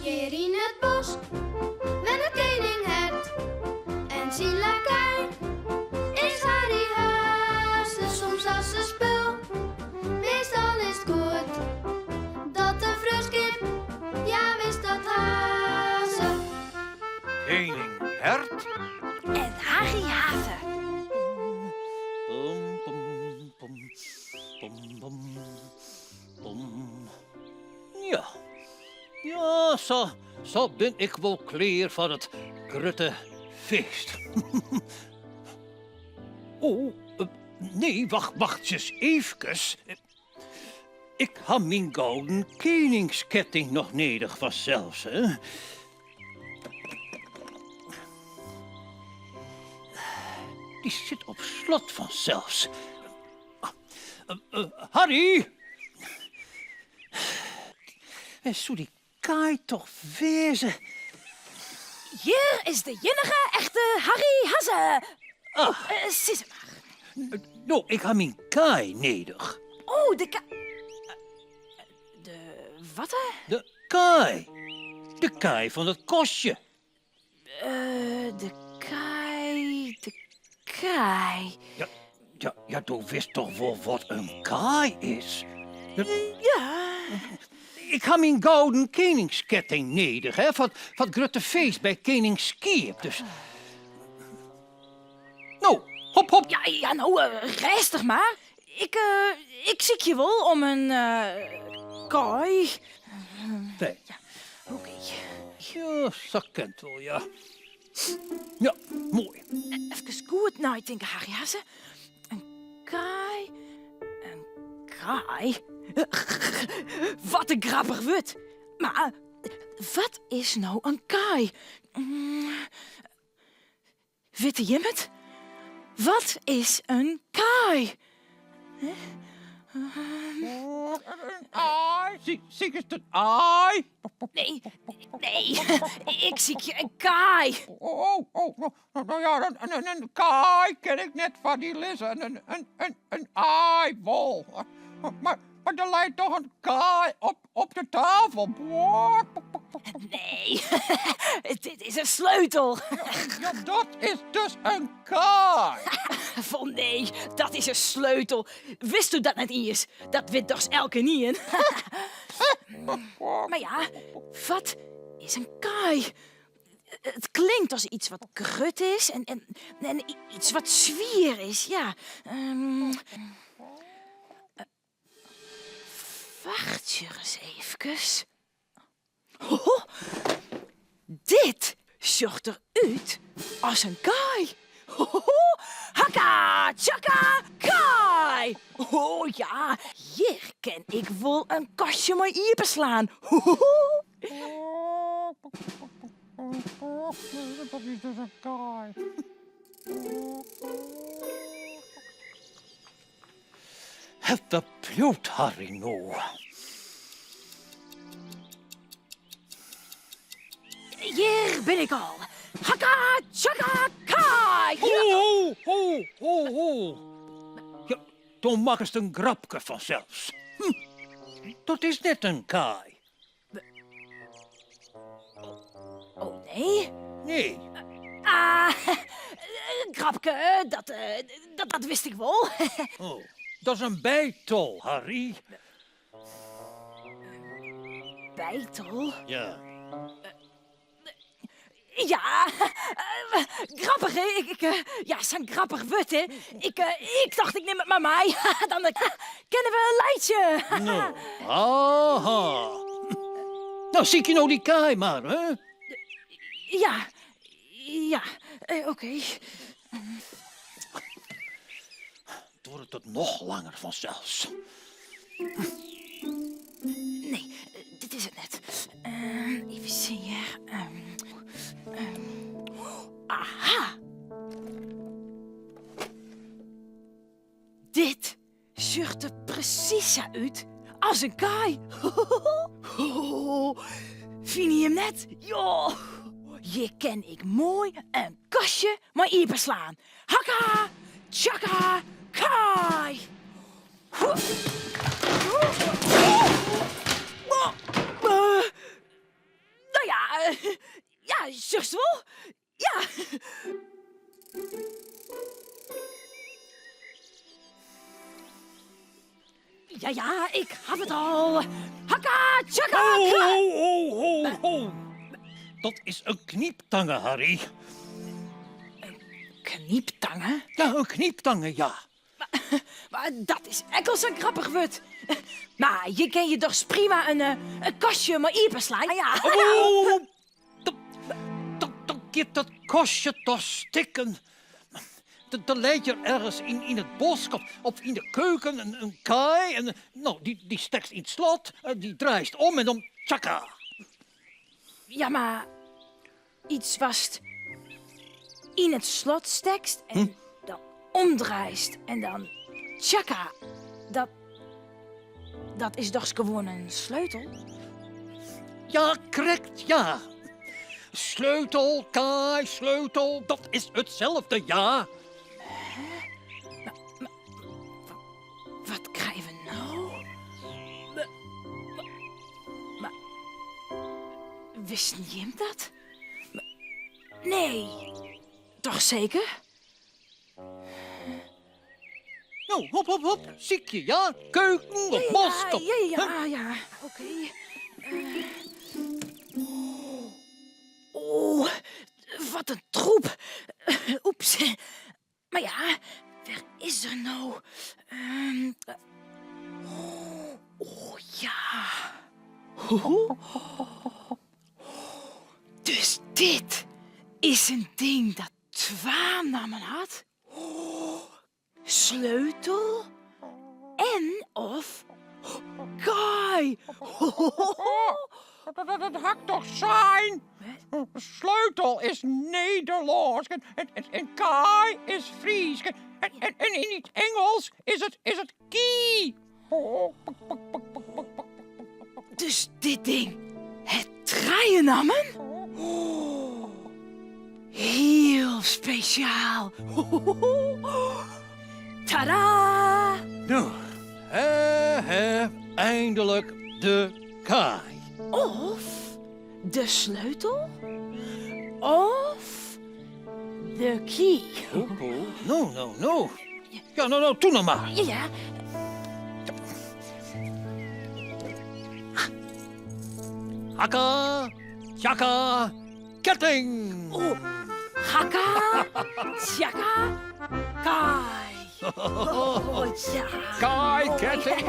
Hjir yn it bosk wennet kening Hert en syn lakei is Harry Haze. Soms as se spul, meastal is 't goed dat de freonskip, ja wis dat ha se. Kening Hert en Harry Haze. Pom, pom, pom, pom, pom, pom. Ja, ja, sa, sa bin ik wol klear foar it grutte feest. oh, nee, wacht, wachtsjes eefkes. Ik ha myn gouden keningsketting noch nedich fansels, hè. Dy sit op slot fansels. Harry! Wêr soe dy kaai toch wêze? Hjir is de iennige echte Harry Hazze. Ah. Sis it mar. No, ik ha myn kaai nedich. Oh, de ka... De watte? De kaai. De kaai fan it kastje. De kaai, de kaai. Ja, ja, ja, do witst toch wol wat in kaai is? Ja. Ik ha myn gouden keningsketting nedich, hè, foar it grutte feest by kening Skiep, dus... No, hop, hop. Ja, ja, no, rêstich mar. Ik, ik sykje wol om in kaai. Nee. Ja, oké. Ja, sa kin it wol, ja. Ja, moai. Efkes goed neitinke, Harry Hazze. In kaai, in kaai. Wat in grappich wurd. Mar wat is no in kaai? Witte jim it? Wat is in kaai? In aai? Siekest in aai? Nee, nee, ik sykje in kaai. Oh, oh, no ja, in kaai kin ik net foar dy lizze. In aai wol. Mar der leit toch in kaai op Op de tafel. Nee, dit is in sleutel. Ja, dat is dus in kaai. Wol nee, dat is in sleutel. Witsto dat net iens? Dat wit dochs elkenien. Mar ja, wat is in kaai? It klinkt as iets wat grut is en, en, en iets wat swier is, ja. Wachtsje ris eefkes. Ho, dit sjocht der út as in kaai. Ho, hakka, tjakka, kaai. O ja, hjir kin ik wol in kastje mei iepenslaan. Ho, Dat is dus in kaai. Wêr bliuwt Harry no? Hjir bin ik al. Hakka, tjakka, kaai! Ho, ho, ho, ho, ho. Ja, do makkest in grapke fansels. Hm, dat is net in kaai. Oh nee? Nee. Ah, grapke, dat, dat, dat wist ik wol. Oh, dat is in beitel, Harry. Beitel? Ja. Ja, grappich hè? Ik, ik, ja, sa'n grappich wurd hè. Ik, ik tocht ik nim it mar mei. Dan kinne we laitsje. No, aha. No, sykje no dy kaai mar, hè? Ja, ja, oké. Duorret it noch langer fansels. Nee, dit is it net. Even sjen hear. Aha! Dit sjocht der presys sa út as in kaai. Fine jim net? Jo, hjir kin ik moai in kastje mei iepenslaan. Hakka, tjakka, kaai! Sjochst wol? Ja! Ja, ja, ik haw it al. Hakka, tjaka, Ho, ho, ho, ho, ho. Dat is in knyptange, Harry. In knyptange? Ja, in knyptange, ja. Mar dat is ek al sa'n grappich wurd. Mar je kinne je dochs prima in kastje mei iepenslaan? Ja. Oh, dan giet dat kastje toch stikken. Dan leit der ergens yn it bosk of yn de keuken in kaai en no, dy stekst yn it slot, dy draaist om en dan tjaka. Ja, mar Iets watst yn it slot stekst en dan omdraaist en dan tjaka. Dat, dat is dochs gewoan in sleutel? Ja, krekt ja. Sleutel, kaai, sleutel, dat is itselde, ja. Wat krije we no? Mar wisten jim dat? Nee, toch seker? No, hop, hop, hop, sykje, ja? Keuken of bosk of... Ja, ja, ja, oké. Oh, wat in troep. Oeps. Mar ja, wêr is er no? Oh ja. Dus dit is in ding dat twa nammen hat? Sleutel en of kaai. Dat ha ik toch sein? Sleutel is Nederlânsk en kaai is Frysk. En yn it Ingelsk is it is it key. Dus dit ding hat trije nammen? Hiel spesjaal. Tada! No, hè, hè, eindelijk de kaai. Of de sleutel of de key. No, no, no. Ja, no, no, toe no mar. Ja, ja. Hakka, tjaka, ketting. Oh, hakka, tjaka, kaai. Oh, ja. Kaai, ketting.